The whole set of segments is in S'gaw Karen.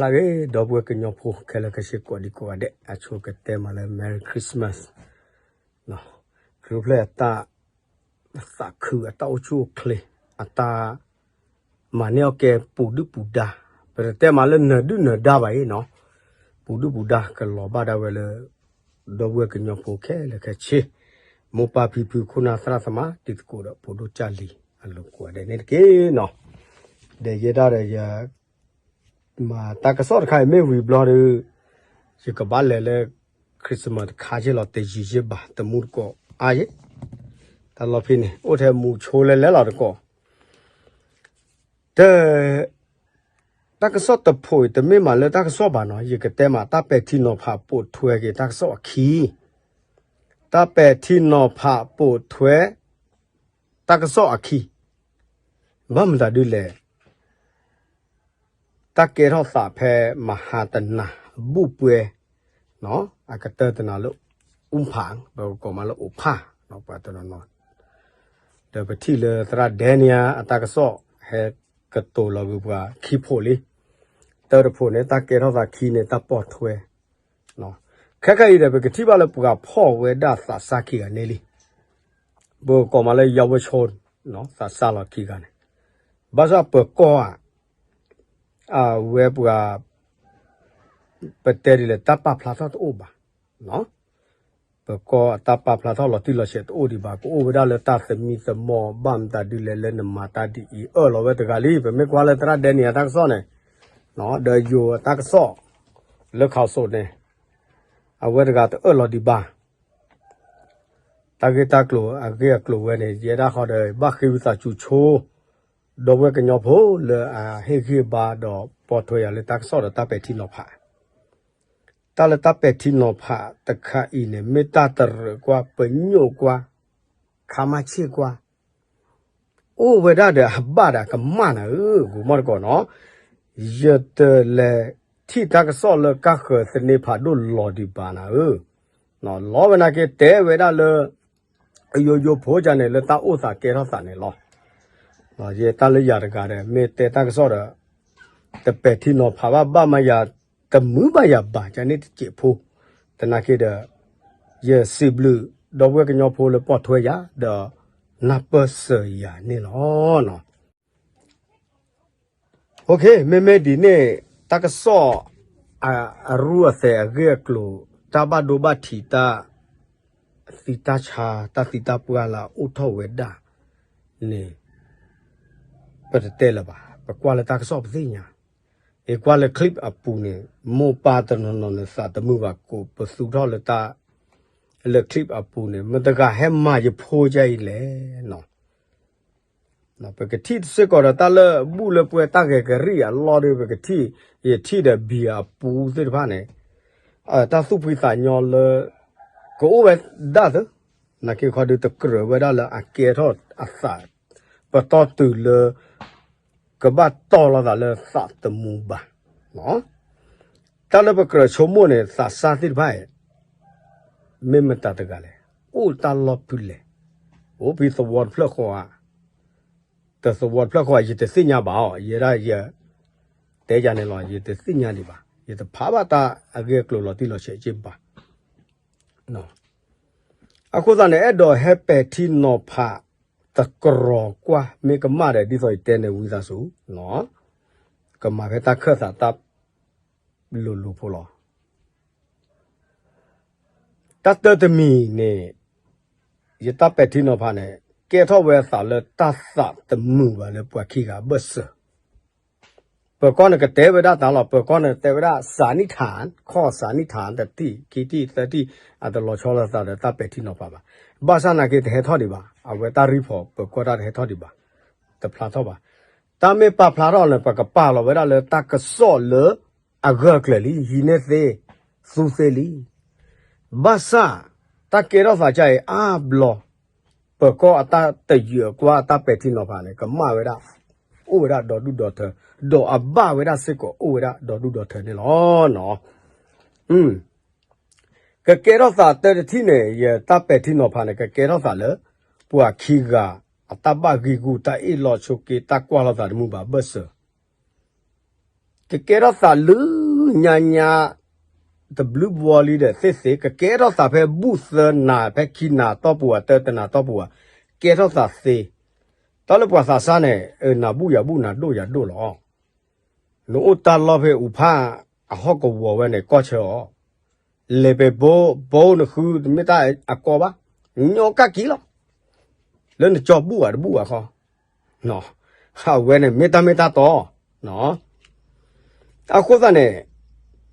အဂ့ၤ ဒီပုၢ်ဝဲၢ်ကညီဖိခဲလၢာ်ခဲဆ့ကိးဒံကိးဂၤဒဲး အဆိကတဲမးလၢ Merry Christmas ခရံာ်အိၣ်ဖျဲၣ်အတၢ် သးခုအတၢ်အိၣ်ဆူၣ်အိၣ်ချ့ အတၢ် မၤန့ၢ်အီၣ်ကဲပူၤဒုၣ်ပူၤဒါ, ပတတဲမးလၢနၢၤဒုၣ်နၢၤဒါဘၣ်အံၤနီၤ, ပူၤဒုၣ်ပူၤဒါကလီၤဘၣ်ဒၣ်ဝဲလၢ ဒီပုၢ်ဝဲၢ်ကညီဖိခဲလၢာ်ခဲဆ့, မိၢ်ပၢ်ဖံဖုခိၣ်နၢ်သရၣ်သမါ တံၤသကိးဒီးဖိဒိၣ်ကၢ်လံၤအလိၤကိးဂၤဒဲးန့ၣ်တက့ၢ်နီၤ, ဒီးယဲဒၣ်ဒီးယ မၤတၢ်ကစီၣ်တခါအံၤမ့ၢ်ဝံၤဘျီဒီး ယကဘၣ်လဲၤလၢ Christmas တခါက့ၢ်လီၤ တယံာ်ယ့ၢ်ဘၣ် တမူတကိးအါယ့ၢ်, တၢ်လီၢ်ဖဲန့ၣ် အိၣ်ထဲမူဆိလဲၤလဲၤလီၤတကိး, တ တၢ်ကစီၣ်တဖိးအံၤ တမ့ၢ်မးလၢတၢ်ကစီၣ်ဘၣ်နီၤ, ယကတဲမးတၢ်ပဲာ်ထံနီၤဖးပိာ်ထွဲက့ၤတၢ်ကစီၣ်အခံ, တၢ်ပဲာ်ထံနီၤဖးပိာ်ထွဲ တၢ်ကစီၣ်အခံ, ဘၣ်မတၤဒ်လဲၣ် တၢ်ကဲထီၣ်သးဖဲမဟါတနၤ ဘူၣ်ပှဲၤ အကတၢၢ်တနၤလၢ အူဖၣ် ပကကိးမးလၢအိၣ်ဖၣ် ပှၤတနီၤနီၤ, ဒီးပထံၣ်လၢသရၣ်ဒဲနံယၤအတၢ်ကစီၣ် ဟဲကတိၤလီၤက့ၤပှၤခံဖှိၣ်လံ, တၢ်တဖှိၣ်န့ၣ် တၢ်ကဲထီၣ်သးခံန့ၣ် တၢ်ပိာ်ထွဲ ခဲခါအံၤဒီး ပကထံၣ်ဘၣ်လၢပှၤဖီၣ်ဝဲဒၣ်သးစၢ်ခံဂၤန့ၣ်လံ, ပကကိးမးလၢ ယဝဲဆိ သးစၢ်လီၤခံဂၤန့ၣ်, ဘၣ်ဆၣ်ပၢၤကီၢ်ဧါ အဝဲပှၤ ပတဲဒ်လဲၣ် တၢ်ပာ်ဖျါထီၣ်တအိၣ်ဘၣ်, ပၢၤကီၢ်အတၢ်ပာ်ဖျါထီၣ်လီၤတံၢ်လီၤဆဲးတအိၣ်ဒံးဘၣ်, ကအိၣ်ဝဲဒၣ်လၢတၢ်သမံသမိး ဘၣ်မတၤဒ်လဲၣ် လၢနမၤတၢ်ဒ်အံၤ အၢၣ်လီၤဝဲတဂၤလံ, ပမ့ၢ်ကွၢ်လၢသရၣ်ဒဲနံယၤတၢ်ကစီၣ်န့ၣ်, ဒီးယိၤအတၢ်ကစီၣ် လၢခီၣ်စိးန့ၣ်, အဝဲတဂၤတအၢၣ်လီၤဒံးဘၣ် တၢ်ဂ့ၢ်တၢ်ကျိၤအဂ့ၢ်အကျိၤဝဲန့ၣ် ယဲဒၣ်ဃီဒီး ဘၣ်ဃ့ဝံသးစူၤဆိ ဒီပုၢ်ဝဲၢ်ကညီဖိလၢအဟ့ၣ်ဂံၢ်ဘါဒီးပိာ်ထွဲယၤလၢတၢ်ကစီၣ်ဒီးတၢ်ပဲာ်ထံနီၤဖး, တၢ်လၢတၢ်ပဲာ်ထံနီၤဖးတခါအံၤန့ၣ် မ့ၢ်တၢ်တရၢၣ်ကွၢ် ပညိၣ်ကွၢ် ခါမါဆ့ၣ်ကွၢ် အိၣ်ဝဲဒၣ်ဒီးအဘၣ်ဒီးအကမၣ်နၤဧၢ, ဂိၤမီၢ်တကိးနီၤ, ယတလဲၤထံၣ်တၢ်ကစီၣ်လၢကၢ်ဃၢၤသန့ဖးဒိၣ်လီၤဒံးဘၣ်နၤဧၢ, လီၤဝဲနာ်က့တဲဝဲဒၣ်လၢ အယိယိဖိကန့ၣ် လၢတၢ်အိၣ်သးကဲထီၣ်သးန့ၣ်လီၤ, ယတၢ်လၢယၤတဂၤဒီး မ့ၢ်တဲတၢ်ကစီၣ်ဒီး တပဲာ်ထံနီၤဖးဘၣ် ဘၣ်မၤယၤ တမုာ်ဘၣ်ယၤဘၣ် ကန့ၣ်တစဲးဖိ, သနာ်က့ဒီး ယစံးဘျုး ဒီပုၢ်ဝဲၢ်ကညီဖိလၢပိာ်ထွဲယၤ ဒီး နၢ်ပၢၢ်စၢၤယၤန့ၣ်လီၤ. မ့မ့ၢ်ဒ်န့ၣ် တၢ်ကစီၣ် အရူအသဲးအဂ့ၢ်အကျိၤ တၢ်ဘၣ်ဒိဘၣ်ထံး တၢ်သံတၢ်ဆါ တၢ်သံတၢ်ပှၢ်လၢအအိၣ်ထီၣ်ဝဲဒၣ်န့ၣ် ပတတဲလၢၤဘၣ်. ပကွၢ်လၢတၢ်ကစီၣ်ပသ့ၣ်ညါ, ယကွၢ်လၢ clip အပူၤန့ၣ် မိၢ်ပၢ်တနီၤနီၤန့ၣ် သးတမုာ်ဘၣ် ကိးပသူထီၣ်လၢတၢ် လၢ clip အပူၤန့ၣ် မတၤတဂၤဟဲမၤယဖိဒ်အံၤလဲၣ် ပကထံၣ်စ့ၢ်ကီးဒီးတၢ်လၢဘူၣ်လၢပှဲၤတၢ်ဂဲၤကရံၣ်အလီၢ်ဒီး ပကထံၣ် ယထံၣ်ဒီး ဘံၣ်အပူၤသ့ၣ်တဖၣ်န့ၣ် တၢ်သူၣ်ဖှံသးညီလၢ ကအိၣ်ဝဲဒၣ်သ့, နာ်က့ခီဒုးတကြၢးဝဲဒၣ်လၢအကဲထီၣ်အသး ပတီၢ်တုၤလၢ ကဘၣ်တီၢ်လိာ်သးလၢသးတမုာ်ဘၣ်. တၢ်လၢပကြၢးဆိကမိၣ်န့ၣ် သးစၢ်သ့ၣ်တဖၣ်အံၤ မ့ၢ်မတၤတဂၤလဲၣ်, အိၣ်တၢ်လီၢ်ဖဲလဲၣ်, အိၣ်ဖဲသဝီတဖျၢၣ်ဃီဧါ, တသဝီတဖျၢၣ်ဃီဧါ ယတသ့ၣ်ညါဘၣ်အီၤ, ယဲဒၣ်ယ တဲယၤန့ၣ်လီၤ, ယတသ့ၣ်ညါဒံးဘၣ်, ယတဖးဘၣ်တၢ်အဂ့ၢ်အကျိၤလီၤတံၢ်လီၤဆဲးက့ဘၣ်. အဃိသတးန့ၣ် အဲၣ်ဒိးဟဲပဲာ်ထံနီၤဖး တကြၢးကွၢ် မ့ၢ်ကမၣ်ဒီး ဒ်သိးယတဲန့ၣ် ဝံသးစူၤ ကမၤဖဲတၢ်ခၢၣ်သးတၢ်လိၤလိၤဖိလီၤ. တၢ်တၢတမံၤန့ၣ် ယတၢ်ပဲာ်ထံနီၤဖးန့ၣ် ကဲထီၣ်ဝဲအသးလၢတၢ်သးတမုာ်ဘၣ်လၢပှၤခံဂၤအဘၢၣ်စၢၤ ပၢၤကီၢ်န့ၣ်ကတဲဝဲဒၣ်တၢ်လီၤ, ပၢၤကီၢ်န့ၣ်တဲဝဲဒၣ် စၤနံၣ်ထၣ်, ခီၣ်စၤနံၣ်ထၣ် တထံၣ် ခံထံၣ် သၢထံၣ် အတလီၤဆီလိာ်သးဒီးတၢ်ပဲာ်ထံနီၤဖးဘၣ်. ဘၣ်ဆၣ်နာ်က့တဟဲထီၣ်ဒံးဘၣ်, အဝဲတၢ်ရံဖီး ပၢၤကီၢ်တၢ်တဟဲထီၣ်ဒံးဘၣ်, တဖျါထီၣ်ဘၣ်. တၢ်မ့ၢ်ပာ်ဖျါထီၣ်န့ၣ် ပကပာ်လီၤဝဲဒၣ်လၢတၢ်ကစီၣ်လၢအဂၢၢ်အကျၢၤလံ, ဟံးန့ၢ်သ့, သူသ့လံ. ဘၣ်ဆၣ် တၢ်ကဲထီၣ်သးကအံၤအါဘျီ ပၢၤကီၢ်အတၢ်တယုၢ်အကွၢ်အတၢ်ပဲာ်ထံနီၤဖးန့ၣ် ကမၣ်ဝဲဒၣ်, အိၣ်ဝဲဒၣ်ဒီဒူၣ်ဒီထၢ, ဒီးအဘၣ်ဝဲဒၣ်စ့ၢ်ကီးအိၣ်ဝဲဒၣ်ဒီဒူၣ်ဒီထၢန့ၣ်လီၤ. ကကဲထီၣ်သးတၢတထံၣ်န့ၣ် ယတၢ်ပဲာ်ထံနီၤဖးန့ၣ် ကကဲထီၣ်သးလၢ ပှၤခံဂၤ အတၢ်ဘၣ်ဂံၢ်ဂူာ် တၢ်အ့ၣ်လိာ်ဆိးက့ တၢ်ကွၢ်လိာ်သးတမုာ်ဘၣ်ဘၢၣ်စၢၤ ကကဲထီၣ်သးလၢညါညါ တဘျုးဘီလံဒီးသ့ၣ်သ့ၣ် ကကဲထီၣ်သးဖဲဘူၣ်သၢနၤ ဖဲခံနၤတီၢ်ပူၤဧါ တၢတနၤတီၢ်ပူၤဧါ, ကဲထီၣ်သးသ့, တၢ်လၢပှၤသးစၢ်န့ၣ် နၤဘူၣ်ယၤဘူၣ် နၤဒိၣ်ယၤဒိၣ်လီၤ. နအိၣ်တၢ်လီၢ်ဖဲအူဖၣ်အဟီၣ်ကဝီၤဝဲန့ၣ် ကီၢ်ဆၢအီၤ, လဲၤပဲၤဘိ ဘိနဃုတမ့ၢ်တၢ်အကီဘၣ်, ညီကၣ်က့ၤလီၤ. လၢနကၠီဘူၣ်ဧါတဘူၣ်ဧါခီ, အဝဲန့ၣ်မ့ၢ်တၢ်မ့ၢ်တၢ်တီ အဃိသတးန့ၣ်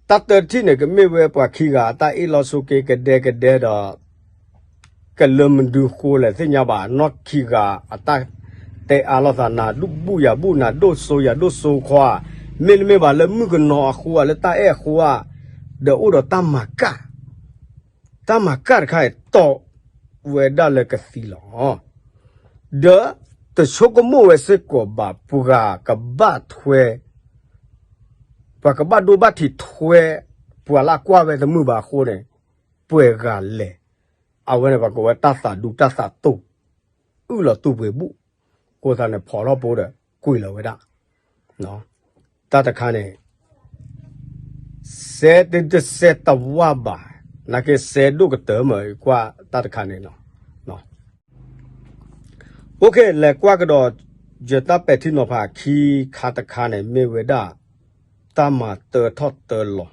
တၢ်တထံၣ်န့ၣ် ကမ့ၢ်ဝဲပှၤခံဂၤအတၢ်အ့ၣ်လိာ်ဆိးက့ ကဒဲကဒဲဒီး ကလၢမနုၤဃိလဲၣ်သ့ၣ်ညါဘၣ်, နီၢ်ခံဂၤအတၢ်တဲအါလိာ်သး နၤဘူၣ်ယၤဘူၣ် နၤဒိၣ်စိယၤဒိၣ်စိခွါ, မ့တမ့ၢ်ဘၣ်လၢမုၣ်ကနီၤအဃိဧါ လၢတၢ်အဲၣ်အဃိဧါ, ဒီးအိၣ်ဒီးတၢ်မၤကၣ် တၢ်မၤကၣ်တခါအံၤ တီၢ်ဝဲဒၣ်လၢကသံလီၤ. ဒီးတဆိကမိၣ်ဝဲစ့ၢ်ကီးဘၣ် ပှၤကဘၣ်ထွဲ, ပှၤကဘၣ်ဒိဘၣ်ထံးထွဲ ပှၤလၢအကွၢ်ဝဲတမုာ်ဘၣ်အဃိန့ၣ် ပှဲၤဂၤလဲၣ်. အဝဲန့ၣ်ပှၤကိးဝဲတၢ်သးဒူတၢ်သးတိၢ်, အုၣ်လီၤတူၢ်ပှ့ၤဘူၣ်, ကိးသးန့ၣ်ဖီၣ်ထီၣ်ပိဒီး ကွံာ်လီၤဝဲဒၣ် တၢ်တခါန့ၣ် စဲတစဲတဝၢ်ဘၣ်, နာ်က့စဲဒိၣ်ကတၢၢ်မ့ၢ်ကွၢ်တၢ်တခါန့ၣ်လီၤ. အိၣ်ခ့ လဲၤကွၢ်ကဒီး ယတၢ်ပဲာ်ထံနီၤဖးခံခါတခါန့ၣ် မ့ၢ်ဝဲဒၣ် တၢ်မၤတၢထီၣ်တၢလီၤ,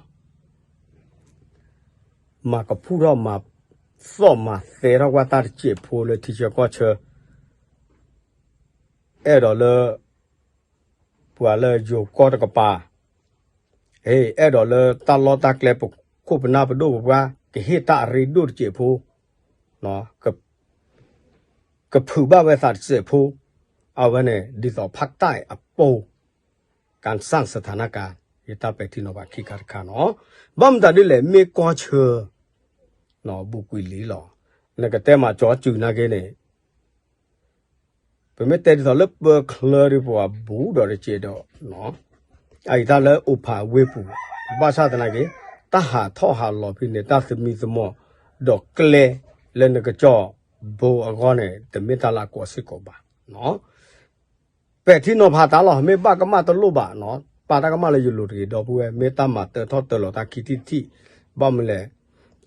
မၤကဖူၣ်ထီၣ်မၤသီၣ်မၤသဲထီၣ်ကွၢ်တၢ်တစဲးဖိလၢထံဆၢကီၢ်ဆၢ အဲၣ်ဒိးလၢ ပှၤလၢယိၤကီၢ်တကပၤ, အဲၣ်ဒိးလၢတၢ်လီၢ်တၢ်ကျဲပခိၣ်ပနၢ်ပဒိၣ်ပပှၢ် ကဟ့ၣ်တၢ်အရ့ဒိၣ်တစဲးဖိ, ကဖုးဘၣ်ဝဲသးတစဲးဖိ, အဝဲန့ၣ် ဒ်သိးဖးတၢ်အပူၤ ကစၣ်စထၣ်နကၤ ယတၢ်ပဲာ်ထံနီၤဖးခံခါတခါနီၤ, ဘၣ်မတၤဒ်လဲၣ် မ့ၢ်ကီၢ်ဆၢ ဘူးကွံာ်လံလီၤ, နကတဲမၤကၠီစုၤနာ်က့န့ၣ် ပမ့ၢ်တဲဒ်သိးလၢပၢချၢဒ်ပှၤဘူးဒီးတစဲးဒီး အအံၤတၢ်လၢအိၣ်ဖးဝ့ၢ်ပူၤ, ဘၣ်ဆၣ်သနာ်က့ တၢ်ဟးထီၣ်ဟးလီၤဖဲန့ၣ် တၢ်သမံသမိး ဒီးကျဲလၢနကကၠီဘိအဂီၢ်န့ၣ် တမ့ၢ်တၢ်လၢအကီစ့ၢ်ကီးဘၣ်. ပဲာ်ထံနီၤဖးတၢ်လီၤ မ့ၢ်ဘၣ်ကမၣ်တလိၣ်ဘၣ်နီၤ, ပာ်တၢ်ကမၣ်လၢယလိၤတဂ့ၤ ဒီပုၢ်ဝဲၢ် မ့ၢ်တၢ်မၤတၢထီၣ်တၢလီၤတၢ်ခံထံၣ်တထံၣ်, ဘၣ်မနုၤလဲၣ်,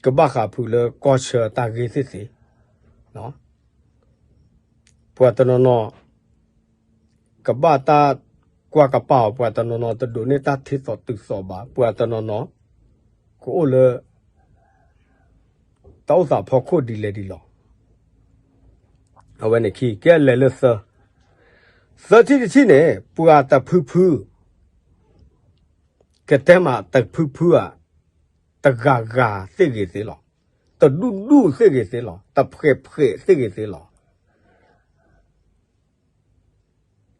ကဘၣ်ဃးဖုးလၢကီၢ်ဆၢတၢ်ဂ့ၢ်သ့ၣ်သ့ၣ်, ပှၤတနီၤနီၤ ကဘၣ်တၢ်ကွၢ်ကပာ်အီၤ, ပှၤတနီၤနီၤတဒိးန့ၢ်တၢ်ထံသီတုၤသီဘၣ်, ပှၤတနီၤနီၤ ကအိၣ်လၢ တၢ်အိၣ်သးဖီခိၣ်ဒ်လဲၣ်ဒ်လဲၣ်, အဝဲန့ၣ်ခံ ကဲလဲၤလၢသၢ, သၢထံၣ်တထံၣ်န့ၣ် ပှၤတဖုဖု ကတဲမးတဖုဖုဧါ, တဂၤဂၤသ့ၣ်ဂ့ၤသ့လီၤ, တဒူၣ်ဒူၣ်သ့ၣ်ဂ့ၤသ့လီၤ, တဖှဲးဖှဲးသ့ၣ်ဂ့ၤသ့လီၤ.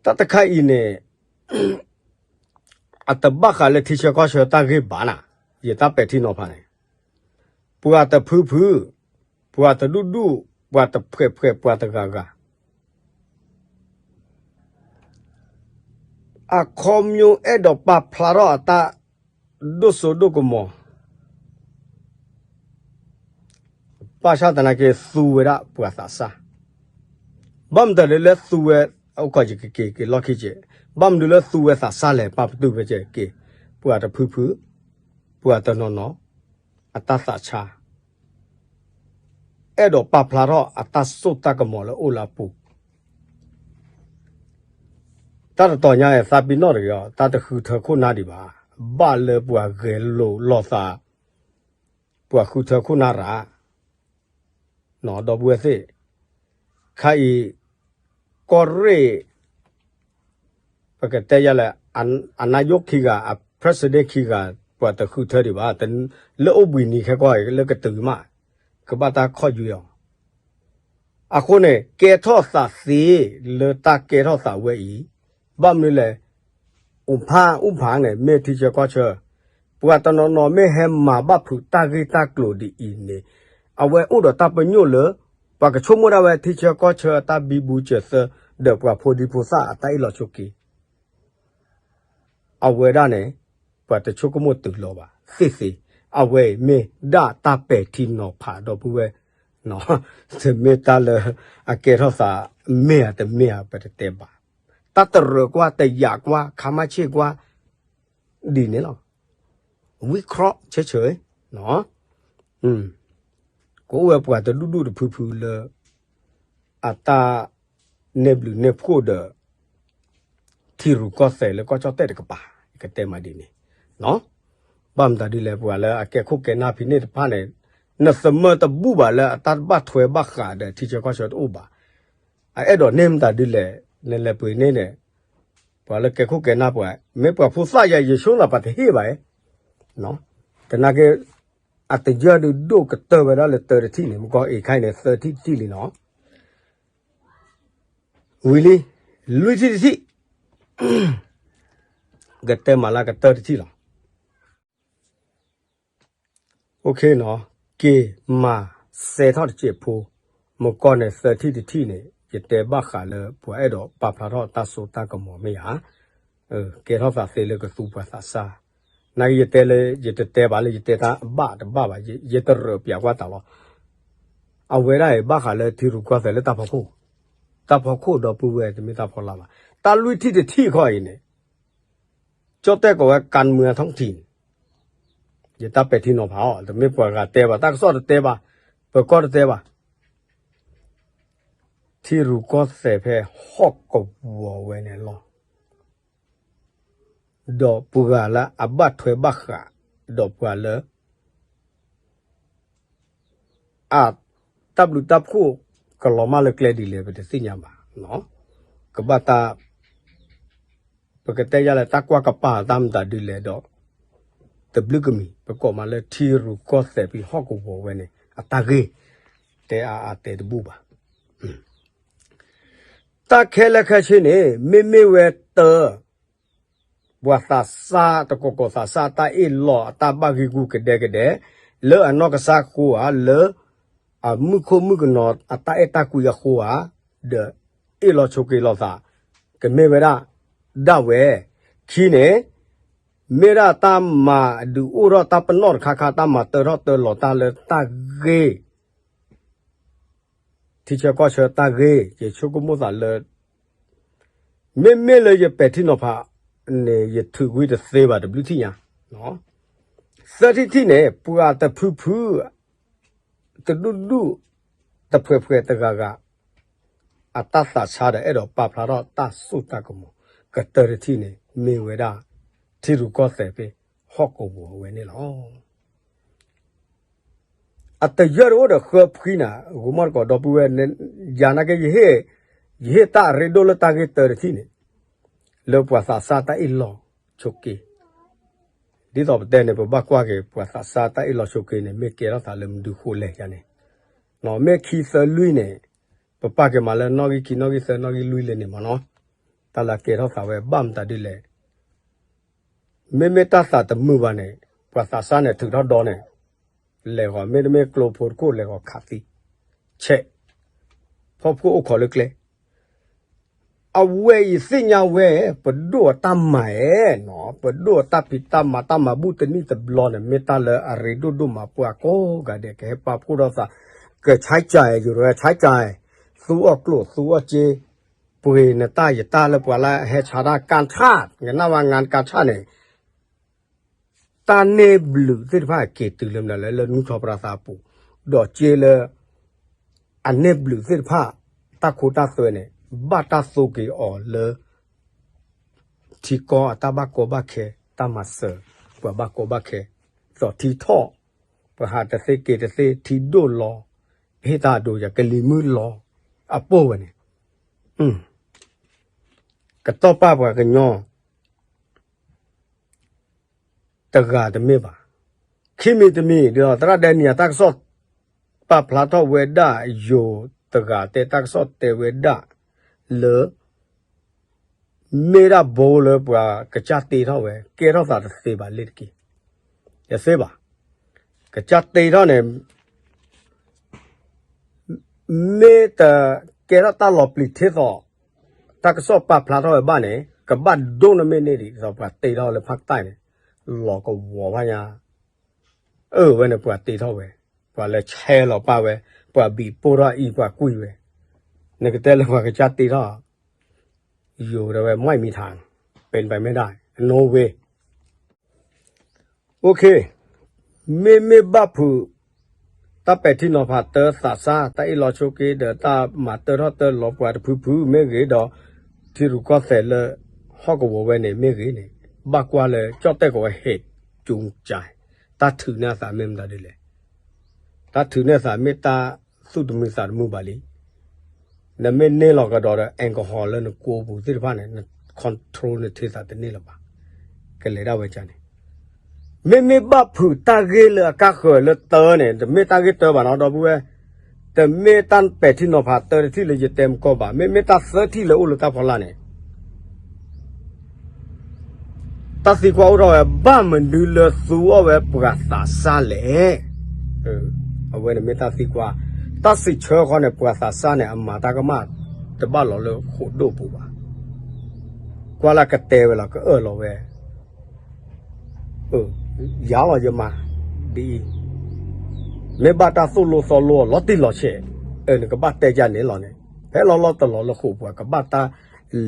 တၢ်တခါအံၤန့ၣ် အတဘၣ်ဃးလၢထံဆၢကီၢ်ဆၢတၢ်ဂ့ၢ်ဘၣ်နၤ, ယတၢ်ပဲာ်ထံနီၤဖးန့ၣ်, ပှၤတဖုဖု, ပှၤတဒူၣ်ဒူၣ်, ပှၤတဖှဲးဖှဲး, ပှၤတဂၤဂၤ အခီပညီအဲၣ်ဒိးပာ်ဖျါထီၣ်အတၢ်ဒိၣ်စိဒိၣ်ကမီၤ, ဘၣ်ဆၣ်သနာ်က့သူဝဲဒၣ်ပှၤသးစၢ်, ဘၣ်မတၤဒ်လၢသူဝဲ, အိၣ်ကီၢ်ယကက့ၤက့ၤလီၢ်ခံက့ၤ, ဘၣ်မနုၤလၢသူဝဲသးစၢ်လဲၣ် ပာ်ပတုာ်ဝဲက့ၤ, ပှၤတဖုဖု, ပှၤတနီၤနီၤ, အတၢ်သးဆါ အဲၣ်ဒိးပာ်ဖျါထီၣ်အတၢ်စိတၢ်ကမီၤလၢအိၣ်လၢအပူၤ, တၢ်တတီၤညါအံၤ သးပ့ၤနီၣ်တဂ့ၤအီၤ, တၢ်တဃုထၢခိၣ်နၢ်ဒံးဘၣ်, ဘၣ်လၢပှၤဂဲၤလိာ်လိာ်သး, ပှၤဃုထၢခိၣ်နၢ်ရၣ်, ဒီပုၢ်ဝဲၢ်သ့ၣ်, ခါအံၤ, ကီၢ်ရ့ၣ် ပကတဲယၤလဲၣ်, အနၢ်ယိၣ်ခံဂၤ, အ president ခံဂၤ, ပှၤတဃုထၢဒံးဘၣ်, လၢအိၣ်ဘှံးနံၤခဲကီၢ် လၢကတုၤမး, ကဘၣ်တၢ်ခီၣ်ယွဲအီၤ, အဃိန့ၣ် ကဲထီၣ်သးသ့လၢတၢ်ကဲထီၣ်သးဝဲအံၤ, ဘၣ်မနုၤလဲၣ်, အိၣ်ဖးအိၣ်ဖးန့ၣ် မ့ၢ်ထံဆၢကီၢ်ဆၢ, ပှၤတနီၤနီၤမ့ၢ်ဟဲမၤဘၣ်ဖုးတၢ်ဂ့ၢ်တၢ်ကျိၤဒ်အံၤန့ၣ်, အဝဲအိၣ်ဒီးတၢ်ပညိၣ်လၢ ပှၤကဆိကမိၣ်ဒၣ်ဝဲထံဆၢကီၢ်ဆၢတၢ်ဘံဘူစၢၤသၢ, ဒီးပှၤဖိဒံဖိသၣ်အတၢ်အ့ၣ်လိာ်ဆိးက့ အဝဲဒၣ်န့ၣ်, ပှၤတဆိကမိၣ်တုၤလီၤဘၣ်သ့ၣ်သ့ၣ်, အဝဲအံၤမ့ၢ်ဒၣ်တၢ်ပဲာ်ထံနီၤဖးဒီပုၢ်ဝဲၢ်, တမ့ၢ်တၢ်လၢအကဲထီၣ်သး မ့ၢ်ဧါတမ့ၢ်ဧါ ပတတဲဘၣ်, တၢ်တရၢၣ်ကွၢ်တယာ်ကွၢ် ခါမါဆ့ၣ်ကွၢ်, ဒ်န့ၣ်လီၤ. ဝံခီၣ်ဆၢဆၢ ကအိၣ်ဝဲပှၤတဒူၣ်ဒူၣ်တဖုဖုလၢ အတၢ်နဲၣ်ဘျုးနဲၣ်ဖှိၣ်ဒီး ထံရူၢ်ကီၢ်သဲးလၢကီၢ်ကၠီၣ်တဲၣ်တကပၤ, ယကတဲမးဒ်န့ၣ်. ဘၣ်မတၤဒ်လဲၣ် ပှၤလၢအကဲခိၣ်ကဲနၢ်ဖဲန့ၣ်တဖၣ်န့ၣ် နသမၢတဘူၣ်ဘၣ်လၢအတၢ်ဘၣ်ထွဲဘၣ်ဃးဒီးထံဆၢကီၢ်ဆၢတအိၣ်ဘၣ်. အအဲၣ်ဒိးန့ၢ်မတၤဒ်လဲၣ် နလဲၤပှ့ၤန့ၢ်န့ၣ် ပှၤလၢကဲခိၣ်ကဲနၢ်ပှၤ မ့ၢ်ပှၤဖိသၣ်ယၤ ယဆိကမိၣ်ပှၤတဟ့ၣ်ဘၣ်, သနာ်က့ အတယၢၢ်ဒုးဒိၣ်ကတၢၢ်ဝဲဒၣ်လၢတၢတထံၣ်န့ၣ် မ့ၢ်ကီအံၤခဲအံၤန့ၣ် သၢထံၣ်တထံၣ်လံနီၤ. ဝံၤလံ လွံၢ်ထံၣ်တထံၣ် ကတဲမးလၢကတၢၢ်တထံၣ်လီၤ. က့ၤမၤစဲထီၣ်တစဲးဖိ, မ့ၢ်ကီန့ၣ် သၢထံၣ်တထံၣ်န့ၣ် ယတဲဘၣ်ဃးလၢပှၤအဲၣ်ဒိးပာ်ဖျါထီၣ်တၢ်စိတၢ်ကမီၤမ့ၢ်ဧါ, ကဲထီၣ်သးသ့လၢကသူပှၤသးစၢ်, နာ်က့ယတဲလၢ ယတတဲဘၣ်လၢယတဲတၢ်အဘၣ်တဘၣ်ဘၣ်, ယတရၢးပျးကွၢ်တၢ်လီၤ. အဝဲဒၣ်အံၤဘၣ်ဃးလၢထံရူၢ်ကီၢ်သဲးလၢတၢ်ဖီခိၣ်, တၢ်ဖီခိၣ်ဒီပုၢ်ဝဲၢ်တမ့ၢ်တၢ်ဖီလာ်ဘၣ်. တၢ်လွံၢ်ထံၣ်တထံၣ်ခီအံၤန့ၣ် ကၠီၣ်တဲၣ်ကိးဝဲ การเมืองท้องถิ่น ယတၢ်ပဲာ်ထံနီၤဖးအီၤ တမ့ၢ်ပှၤဂၤတဲဘၣ် တၢ်ကစီၣ်တတဲဘၣ်, ပၢၤကီၢ်တတဲဘၣ်, ထံရူၢ်ကီၢ်သဲးဖဲဟီၣ်ကဝီၤဝဲန့ၣ်လီၤ. ဒီးပှၤလၢအဘၣ်ထွဲဘၣ်ဃး, ဒီးပှၤလၢ အတၢ်ဘျုးတၢ်ဖှိၣ်ကလီၤမၢ်လၢကျဲဒ်လဲၣ် ပတသ့ၣ်ညါဘၣ်. ကဘၣ်တၢ် ပကတဲယၤလၢတၢ်ကွၢ်ကပၤတၢ်မတၤဒ်လဲၣ်ဒီး တဘျုးကမံၤ ပကိးမးလၢထံရူၢ်ကီၢ်သဲးဖဲဟီၣ်ကဝီၤဝဲန့ၣ် အတၢ်ဂ့ၢ် တဲအါအါတဲတဘူၣ်ဘၣ်. တၢ်ခဲလၢာ်ခဲဆ့န့ၣ် မ့မ့ၢ်ဝဲတၢ ပှၤသးစၢ်တကီၢ်ကီၢ်သးစၢ်တၢ်အ့ၣ်လိာ်အတၢ်ဘၣ်ဂံၢ်ဂူာ်ကဒဲကဒဲ လၢအနီၢ်ကစၢ်အဃိဧါ, လၢအမုၣ်ခိၣ်မုၣ်ကနီၤအတၢ်အဲၣ်တၢ်ကွံအဃိဧါ, ဒီးအ့ၣ်လိာ်ဆိးက့လိာ်သး ကမ့ၢ်ဝဲဒၣ်ဒၣ်ဝဲ. ခံန့ၣ် မ့ၢ်ဒၣ်တၢ်မၤဒုးအိၣ်ထီၣ်တၢ်ပနီၣ်တခါခါ တၢ်မၤတၢထီၣ်တၢလီၤတၢ်လၢတၢ်ဂ့ၢ် ထံဆၢကီၢ်ဆၢတၢ်ဂ့ၢ် ယဆိကမိၣ်သးလၢ မ့မ့ၢ်လၢယပဲာ်ထံနီၤဖးန့ၣ် ယထုးကွံာ်တသ့ဘၣ်တဘျုးထံၣ်ညါ. သၢထံၣ်တထံၣ်န့ၣ် ပှၤတဖုဖု တဒူၣ်ဒူၣ် တဖှဲးဖှဲးတဂၤဂၤ အတၢ်သးဆါဒီးအဲၣ်ဒိးပာ်ဖျါထီၣ်တၢ်စိတၢ်ကမီၤ ကတၢၢ်တထံၣ်န့ၣ် မ့ၢ်ဝဲဒၣ် ထံရူၢ်ကီၢ်သဲးဖဲဟီၣ်ကဝီၤဝဲန့ၣ်လီၤ. အတယၢၢ်တအိၣ်ဒီးဃၢဖှံနၤ ဂိၤမီၣ်တကိးဒီပုၢ်ဝဲၢ် ယၤနာ်က့ ယဟ့ၣ်တၢ်အရ့ဒိၣ်လၢတၢ်ဂ့ၢ်တၢတထံၣ်န့ၣ် လၢပှၤသးစၢ်တၢ်အ့ၣ်လိာ်ဆိးက့ ဒ်သိးပတဲန့ၣ် ပဘၣ်ကွၢ်က့ၤ ပှၤသးစၢ်တၢ်အ့ၣ်လိာ်ဆိးက့န့ၣ် မ့ၢ်ကဲထီၣ်သးလၢမနုၤဃိလဲၣ်ယါန့ၣ်, မ့ၢ်ခံသၢလွံၢ်န့ၣ် ပပာ်က့ၤမးလၢနီၣ်ဂံၢ်ခံနီၣ်ဂံၢ်သၢနီၣ်ဂံၢ်လွံၢ်လၢန့ၣ်မးနီၤ, တၢ်လၢကဲထီၣ်သးဝဲဘၣ်မတၤဒ်လဲၣ် မ့မ့ၢ်တၢ်သးတမုာ်ဘၣ်န့ၣ် ပှၤသးစၢ်န့ၣ်ထုးထီၣ်ဒီန့ၣ် လဲၤဂီၤ မ့တမ့ၢ်ကျိဖိတခိၣ်လဲၤဂီၤခးသံ ဆဲး ဖီၣ်ဖှိၣ်အိၣ်ခိးလၢကျဲ အဝဲအံၤသ့ၣ်ညါဝဲ ပဒိၣ်အတၢ်မၤအဲၣ်နီၤ ပဒိၣ်အတၢ်ဖံးတၢ်မၤတၢ်မၤဘူၣ်တနံၣ်တဘျီန့ၣ် မ့ၢ်တၢ်လၢအရ့ဒိၣ်ဒိၣ်မး ပှၤကိးဂၤဒဲးကဟဲပာ်ဖှိၣ်ထီၣ်သး ကဆါကၢ် ယိၤတဝဲဆါကၢ် သူအီၣ်ကျိၣ်သူအီၣ်စ့ ပှ့ၤနတၢ်ယတၢ်လၢပှၤလၢဟဲဆါတၢ်ကၣ်ဆၣ် ကနၣ်ဝဲငါကၣ်ဆၣ်န့ၣ် တၢ်န့ၢ်ဘျုးသ့ၣ်တဖၣ်က့ၤတုၤလၢမနုၤလဲၣ် လၢနူၢ်ထီၣ်ပရၢသးအပူၤ, ဒီးစ့လၢ အန့ၢ်ဘျုးသ့ၣ်တဖၣ် တၢ်ခိတၢ်သွဲန့ၣ် ဘၣ်တၢ်သိက့ၤအီၤလၢ ထံကီၢ်အတၢ်ဘၣ်ကီဘၣ်ခဲ တၢ်မၤစၢၤ ပှၤဘၣ်ကီဘၣ်ခဲ ဒီးထံထီၣ် ပှၤဟးတသ့က့ၤတသ့ ထံဒိၣ်လီၤ ဟ့ၣ်တၢ်အဒိယၤ ကလံၤမုၢ်လီၤ အပိၢ်ဝဲန့ၣ် ကတီၢ်ပာ်ပှၤကညီ တဂၤတမ့ၢ်ဘၣ်. ခံမံၤတမံၤ ဒ်သိးသရၣ်ဒဲနံယၤ တၢ်ကစီၣ် ပာ်ဖျါထီၣ်ဝဲဒၣ် ယိၤတဂၤတဲ တၢ်ကစီၣ်တဲဝဲဒၣ် လၢ မ့ၢ်ဒၣ်ဘိလၢပှၤကစၢ်တ့ထီၣ်ဝဲ ကဲထီၣ်သးတသ့ဘၣ်လ့ၣ်တက့ၢ်. တသ့ဘၣ်. ကစၢ်တ့ထီၣ်န့ၣ် မ့ၢ်တကဲထီၣ်တၢ်လီၤပျံၤထ့သိး တၢ်ကစီၣ်ပာ်ဖျါထီၣ်ဝဲဘၣ်န့ၣ် ကဘၣ်ဒိၣ်န့ၢ်မ့ၢ်န့ၢ်ဒံး ဒီးပှၤတ့ထီၣ်လၢဖၣ်တၢ်န့ၣ် လီၤကဝီၤဘၣ်ညါ အၢ ဝဲန့ၣ်ပှၤတ့ထီၣ်ဝဲ ပှၤလၢဆဲးလီၤပာ်ဝဲ ပှၤဘံးပိၢ်ထီၣ်အံၤ ပှၤကွံာ်ဝဲ နကတဲလၢပှၤကစၢ်တ့ထီၣ် ယိၤတဲဝဲ မီၢ်မံထၣ် ပ့ၤပမ့ၢ်ဒၣ် no way မ့မ့ၢ်ဘၣ်ဖုး တၢ်ပဲာ်ထံနီၤဖးတၢ်သးစၢ် တၢ်အ့ၣ်လိာ်ဆိးက့ဒီး တၢ်မၤတၢထီၣ်တၢလီၤပှၤတဖုဖုမ့ၢ်ဂ့ၤဒီး ထံရူၢ်ကီၢ်သဲးလၢ ဟီၣ်ကဝီၤဝဲန့ၣ်မ့ၢ်ဂ့ၤန့ၣ် ဘၣ်ကွၢ်လၢကၠီၣ်တဲၣ်ကဝီၤဟဲကၠိကၠါ တၢ်ထုးန့ၢ်အသးမ့ၢ်မတၤဒ်လဲၣ်. တၢ်ထုးန့ၢ်သးမ့ၢ်တၢ်သူၣ်တမုာ်သးတမုာ်ဘၣ်လံ. နမ့ၢ်န့ၢ်လီၤကဒီးဒီး alcohol လၢနကိးပူၤသ့ၣ်တဖၣ်န့ၣ် န control နထံသးတန့ၢ်လၢၤဘၣ်. ကလဲၤဒၣ်ဝဲကန့ၣ် မ့မ့ၢ်ဘၣ်ဖုးတၢ်ဂ့ၢ်လၢအကါဃၢၤလၢတၢန့ၣ် တမ့ၢ်တၢ်ဂ့ၢ်တၢဘၣ်နီၤ ဒီပုၢ်ဝဲၢ်, တမ့ၢ်တၢ်ပဲာ်ထံနီၤဖးတၢတထံၣ်လၢယတဲမကီၢ်ဘၣ်, မ့မ့ၢ်တၢ်သၢထံၣ်လၢအိၣ်လၢတၢ်ဖီလာ်န့ၣ် တၢ်သံကွၢ်အိၣ်ထီၣ်ဝဲ ဘၣ်မနုၤလၢသူအီၣ်ဝဲပှၤသးစၢ်လဲၣ်. အဝဲန့ၣ်မ့ၢ်တၢ်သံကွၢ်, တၢ်စံးဆၢဃီန့ၣ် ပှၤသးစၢ်န့ၣ် အမၤတၢ်ကမၣ်တဘၣ်လီၤလၢဃိာ်ဒိၣ်ပူၤဘၣ်. ကွၢ်လၢကတဲဝဲလီၤ ကအၢၣ်လီၤဝဲ ယၤလီၤယမၤဒ်အံၤ, မ့ၢ်ဘၣ်တၢ်သိၣ်လိသီလိအီၤလီၤတံၢ်လီၤဆဲး, နကဘၣ်တဲယၤန့ၣ်လီၤန့ၣ်, ဖဲလီၤလီၤတလီၤလၢဃိာ်ပူၤ ကဘၣ်တၢ်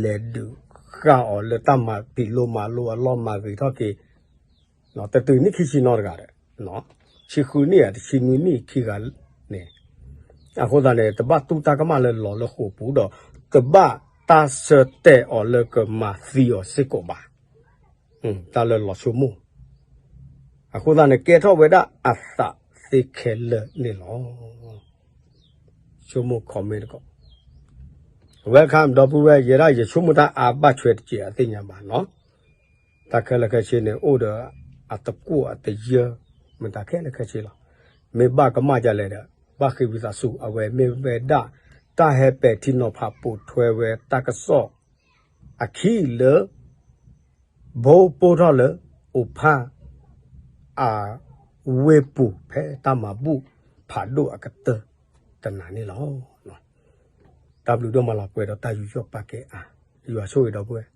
လဲၤဒုးဃာ်အီၤလၢတၢ်မၤဖံးလိမၤလိအလီၢ်မၤဂ့ၤထီၣ်က့ၤ တတုၤနံၣ်ခံဆံနီတဂၤဒီး ဆံဃုနံၣ်ဧါ တဆံနွံနံၣ်ခံဂၤန့ၣ်, အဃိသတးန့ၣ် တဘၣ်တူၢ်တၢ်ကမၣ်လၢလီၤလၢဃိာ်ပူၤဒီး တဘၣ်တၢ်ဆၢတဲာ်အီၤလၢကမၤသံအီၤစ့ၢ်ကီးဘၣ်. တၢ်လၢလီၤဆိကမိၣ်, အဃိသတးန့ၣ် ကဲထီၣ်ဝဲဒၣ်အသးသ့ခဲလၢာ်န့ၣ်လီၤ. ဆိကမိၣ် comment တက့ၢ်. Welcome ဒီပုၢ်ဝဲၢ်, ယဲဒၣ်ယဆိကမိၣ်တၢ်အါဘၣ်ထွဲတက့ၢ် အသ့ၣ်ညါဘၣ်နီၤ. တၢ်ခဲလၢာ်ခဲဆ့န့ၣ် အိၣ်ဒီးအတကွီၣ်အတယၢ မတၤခဲလၢာ်ခဲဆ့လီၤ. မ့ၢ်ဘၣ်ကမၣ်ဒ်လဲၣ်ဒီး ဘၣ်ဃ့ဝံသးစူၤ အဝဲမ့ၢ်ဝဲဒၣ် တၢ်ဟဲပဲာ်ထံနီၤဖးပိာ်ထွဲဝဲတၢ်ကစီၣ် အခံလၢ ဘိပိၢ်ထီၣ်လၢ အိၣ်ဖး အဝ့ၢ်ပူၤ ဖဲတၢ်မၤဘူၣ်ဖးဒိၣ်အကတၢၢ်တနၤန့ၣ်လီၤ. တၢ်ဘျုးဒိၣ်မးလီၤ ပှဲၤဒီးတၢ်ယူးယီၣ်ပာ်ကဲအါ, ယွၤဆိၣ်ဂ့ၤဒီပုၢ်ဝဲၢ်.